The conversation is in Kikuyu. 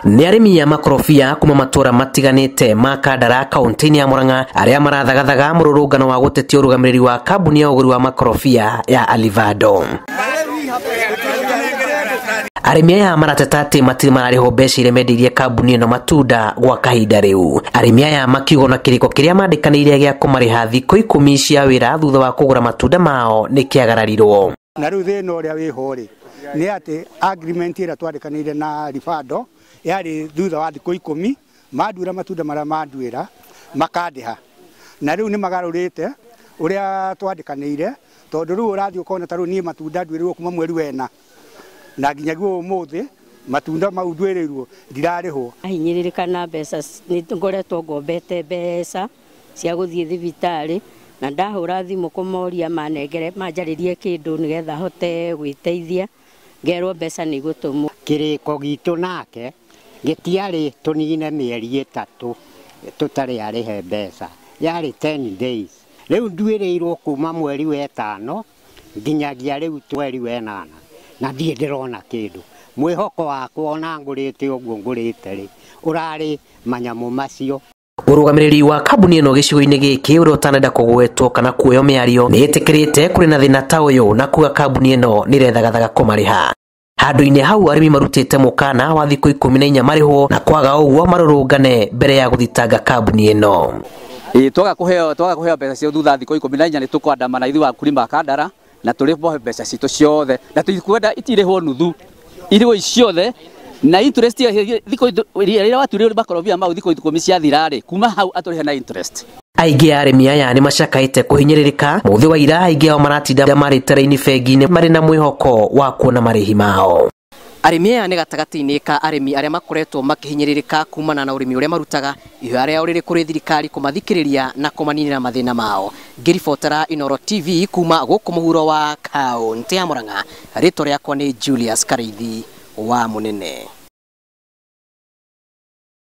Nĩ arĩmi a makorobia kuma matũra matiganĩte ma Kandara kaunti-inĩ ya Murang'a arĩa marathagathaga mũrũrũngano wa gũtetia ũrũgamĩrĩri wa kambuni ya ũgũri wa makorobia ya Alivado. Arĩmi aya marateta atĩ matirĩ mararĩhwo mbeca iria mendeirie kambuni ĩno matunda gwa kahinda rĩu. Arĩmi aya makiuga na kĩrĩko kĩrĩa mandĩkanĩire gĩa kũmarĩha thikũ 10 cia wĩra thutha wa kũgũra matunda mao nĩ kĩagararirwo. Na rĩu thĩna ũrĩa wĩho rĩ nĩ atĩ agreement ĩrĩa twandĩkanĩire na Alivado yarĩ thutha wa thikũ 10 manduĩra matunda marĩa manduĩra makandĩha, na rĩu nĩ magarũrĩte ũrĩa twandĩkanĩire tondũ rĩu ũrathiĩ ũkona ta rĩu niĩ matunda nduĩrĩirwo kuma mweri wena na nginyagia ũmũthĩ matunda mau nduĩrĩirwo ndirarĩhwo. Ahinyĩrĩrĩka na mbeca, nĩ ngoretwo ngombete mbeca cia gũthiĩ thibitarĩ na ndahũra thimũ kũmoria manengere manjarĩrie kĩndũ nĩgetha hote gwĩteithia, ngerwo mbeca nĩ igũtũmwo. Kĩrĩko gitũ nake gĩtiarĩ tũnine mĩeri 3 tũtarĩ arĩhe mbeca, yarĩ 10 days. Rĩu nduĩrĩirwo kuma mweri wa 5 nginyagia rĩu mweri wa 8 na ndirĩ ndĩrona kĩndũ. Mwĩhoko wakwa ona ngũrĩte ũguo ngũrĩte rĩ ũrarĩ manyamũ macio. Ũrũgamĩrĩri wa kambuni ĩno gĩcigo-inĩ gĩkĩ ũrĩa ũtanenda kũgwetwo kana kuoywo mĩario nĩ ĩtĩkĩrĩte kũrĩ na thĩna ta ũyũ na kuga kambuni ĩno nĩ ĩrethagathaga kũmarĩha. Handũ-inĩ hau arĩmi marutĩte mũkana wa thikũ 14 marĩhwo na kwaga ũguo marũrũngane mbere ya gũthitanga kambuni ĩno. Twaga kũheo mbeca cio thutha thikũ 14 nĩ tũkwandamana ithuĩ wakulima Kandara na tũrĩhwo mbeca citũ ciothe na tũtikwenda itirĩhwo nuthu, irĩhwo ciothe na interest thikũ rĩrĩa watuire makorobia mau thikũ 10 ciathira rĩ kuma hau atũrĩhe na interest. Aingĩ a arĩmi aya nĩ macakaĩte kũhinyĩrĩrĩka mũthĩ wa ira, aingĩ ao maratinda marĩte raini bengi-inĩ marĩ na mwĩhoko wa kuona marĩhi mao. Arĩmi aya nĩ gatagatĩ-inĩ ka arĩmi arĩa makoretwo makĩhinyĩrĩrĩka kumana na ũrĩmi ũrĩa marutaga, ihoya rĩao rĩrĩ kũrĩ thirikari kũmathikĩrĩria na kũmaninĩra mathĩna mao. Ngĩribotera Inooro TV kuma gũkũ mũhuro wa kaũntĩ ya Murang'a, rĩtwa rĩakwa nĩ Julius Karĩithi wa Mũnene.